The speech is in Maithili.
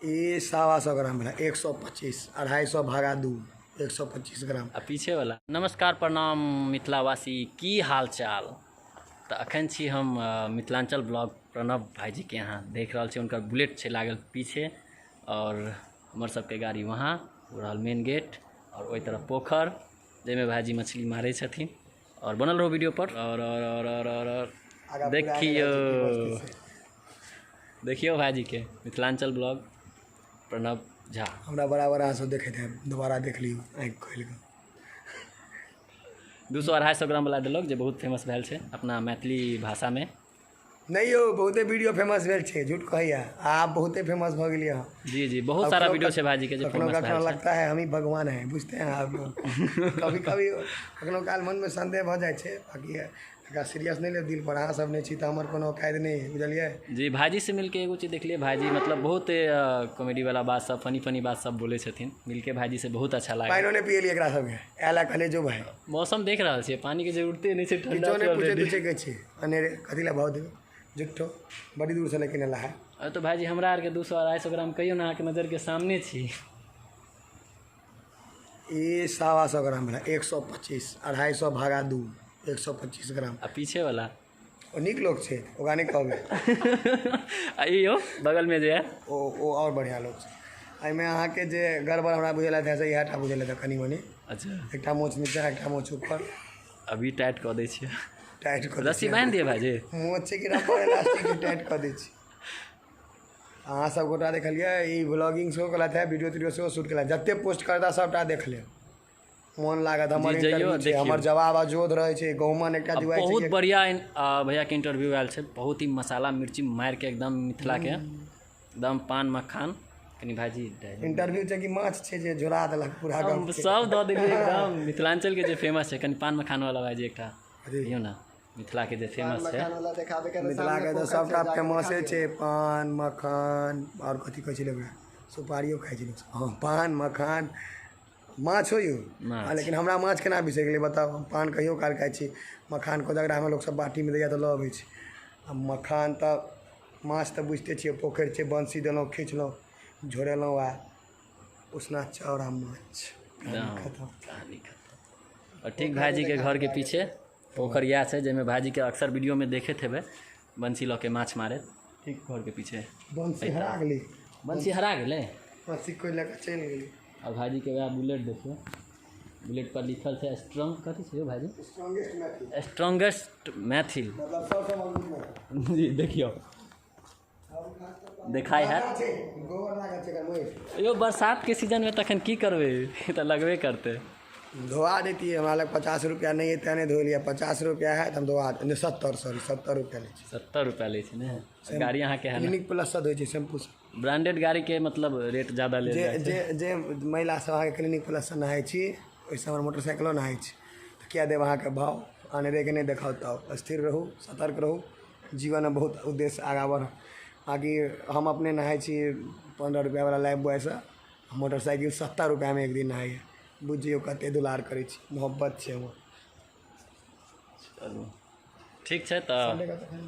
ई 125 ग्राम भेलै, 125, 250 भागा 2, 125 ग्राम। आ पीछे वाला। नमस्कार, प्रणाम मिथिलावासी, की हाल चाल? तऽ अखन छी हम मिथिलांचल ब्लॉग प्रणव भाईजी के यहाँ। देख रहल छी, हुनकर बुलेट छै लागल पीछे और हमर सबके गाड़ी वहाँ। ओ रहल मेन गेट और ओहि तरफ पोखर, जाहिमे भाईजी मछली मारै छथिन। और बनल रहू वीडियो पर। और और और और और और आगाँ पूरा देखियौ। आगे जाइ छै। देखियौ भाईजी के, मिथिलांचल ब्लॉग प्रणव झा। हमरा बराबर अहाँ सब देखैत हैब, दोबारा देख लियौ आँखि खोलि कऽ। 200 250 ग्राम वाला डायलॉग जे बहुत फेमस भेल छै अपना मैथिली भाषामे। नहि यौ, बहुते वीडियो फेमस भेल छै, झूठ कहैया। आब बहुते फेमस भऽ गेलियै हँ। जी, बहुत सारा वीडियो छै भाईजी के जे कखनो फेमस कखनो भेल छै। लगता है हम ही भगवान हैं, बुझते हैं आप लोग। कभी कभी कखनो काल मनमे संदेह भऽ जाइ छै। बाकी एकरा सीरियस नहि लेब दिल पर। अहाँ सब नहि छी तऽ हमर कोनो औकात नहि है, बुझलियै? जी, भाईजी से मिलके एगो चीज देखलियै, भाईजी मतलब बहुत कॉमेडी वाला बात सब, फनी फनी बात सब बोलै छथिन। मिलके भाईजी से बहुत अच्छा लागल। पानिओ नहि पियलियै एकरा सबके, आयल कहलियै जो भाई। मौसम देख रहल छियै, पानी के जरूरते नहि छै, ठंडा किछो छै नहि पूछे ऑलरेडी। तुछे के छै, अनेरे कथी लए भाव देबै झूठो, बड़ी दूरसँ लेकिन एला है। अरे तो भाईजी, हमरा आरके 200 250 ग्राम कहियो ने, अहाँके नजरके सामने छी। ई 125 ग्राम भेलै, 125, 250 भागा 2, 125 ग्राम। आ पीछे वाला? ओ नीक लोक छै, ओकरा नहि कहबै। आ ई यौ बगलमे जे है? ओ आओर बढ़िआँ लोक छै। एहिमे अहाँके जे गड़बड़ हमरा बुझेलथि से इएह टा बुझेलथि कनि मनि। एकटा मोछ नीचा, एकटा मोछ ऊपर। अभी टाइट कऽ दै छियै। टाइट कऽ दै रस्सी छियै। बान्हि दिअ भाईजी। मोछ छै कि रबड़ इलास्टिक, टाइट कऽ दै छी। अहाँ सब गोटा देखलियै, ई ब्लॉगिंग सेहो केलथि है, वीडियो तीडियो सेहो शूट केलथि। जते पोस्ट करता सबटा देख लेब, मोन लागत। हमर जी, जइयौ, इंटरव्यू छै। देखियौ। हमर जवाब अजोध रहै छै। गहुमन एकटा आ जुआइ छै बहुत कि बढ़िया भैया के इंटरव्यू आयल छै। बहुत ही मसाला मिर्ची मारि के एकदम मिथिला के एकदम पान मखान कनि भाईजी इंटरव्यू छै कि माछ छै जे झोरा देलक पूरा हम गप के? सब दऽ देलियै एकदम। मिथिलांचल के जे फेमस छै, कनि पान मखान वाला भाईजी एकटा अरे। दियौ ने, मिथिला के जे फेमस छै। मिथिलाके तऽ सबटा फेमसे छै, पान मखान आओर कथी कहै छलै ओकरा, सुपारियो खाइ छै लोक। हँ, पान मखान माछ हो यौ। माछ। हँ, लेकिन हमरा माछ केना बिसरि गेलै बताउ? हम पान कहियो काल खाइ छी, मखान कोजगरामे लोक सब बाटीमे दैए तऽ लऽ अबै छै। आ मखान तऽ, माछ तऽ बुझिते छियै, पोखरि छै, बंसी देलहुँ, खींचलहुँ, झोरेलहुँ आ उसना चाउर आ माछ, कहानी खतम। कहानी खतम। और ठीक भाईजी के घर के पीछे पोखर इएह छै, जाहिमे भाईजी के अक्सर वीडियो में देखैत हेबै बंसी लऽ के माछ मारैत। ठीक घर के पीछे। बंसी हरा गेलै। बंसी हरा गेलै। बंसी कोइ लऽ कऽ चलि गेलै। और भाईजी के वएह बुलेट देखियौ, बुलेट पर लिखल छै स्ट्रॉन्ग, कथी छै यौ भाईजी? स्ट्रॉन्गेस्ट मैथिल। स्ट्रॉन्गेस्ट मैथिल। मतलब सबसँ मजबूत मैथिल। जी, देखियौ, देखाइ हैत। छै, गोबर लागल छै एकर माटि। यौ, बरसात के सीजन में तखन की करबै? ई तऽ लगबे करतै। धोआ दैतियै, हमरा लग 50 रुपैआ नहि अइ तेँ नहि धोलियै। 50 रुपैआ है तऽ हम धोआ, नहि, 70, सॉरी, 70 रुपैआ लै छी। 70 रुपया लै छै ने गाड़ी अहाँके है ने? क्लिनिक प्लससँ धोइ छी, शैम्पूसँ। ब्रांडेड गाड़ी के मतलब रेट ज्यादा लेल जे जाइ छै। जे जे महिला सब अहाँके क्लिनिक प्लससँ नहाइ छी, ओहिसँ हमर मोटरसाइकिलो नहाइ छी, तऽ किया देब अहाँके भाव? अनेरेके नहि देखाउ ताव। स्थिर रहू, सतर्क रहू, जीवनमे बहुत उद्देश्य आगाँ बढ़। बाँकी हम अपने नहाइ छी 15 रुपैआवला लाइफ बॉयसँ, मोटरसाइकिल 70 रुपैआमे एक दिन नहाइए। बुझियौ कते दुलार करै छी, मोहब्बत छै हमर। चलू, ठीक छै तऽ। संडे के तखन।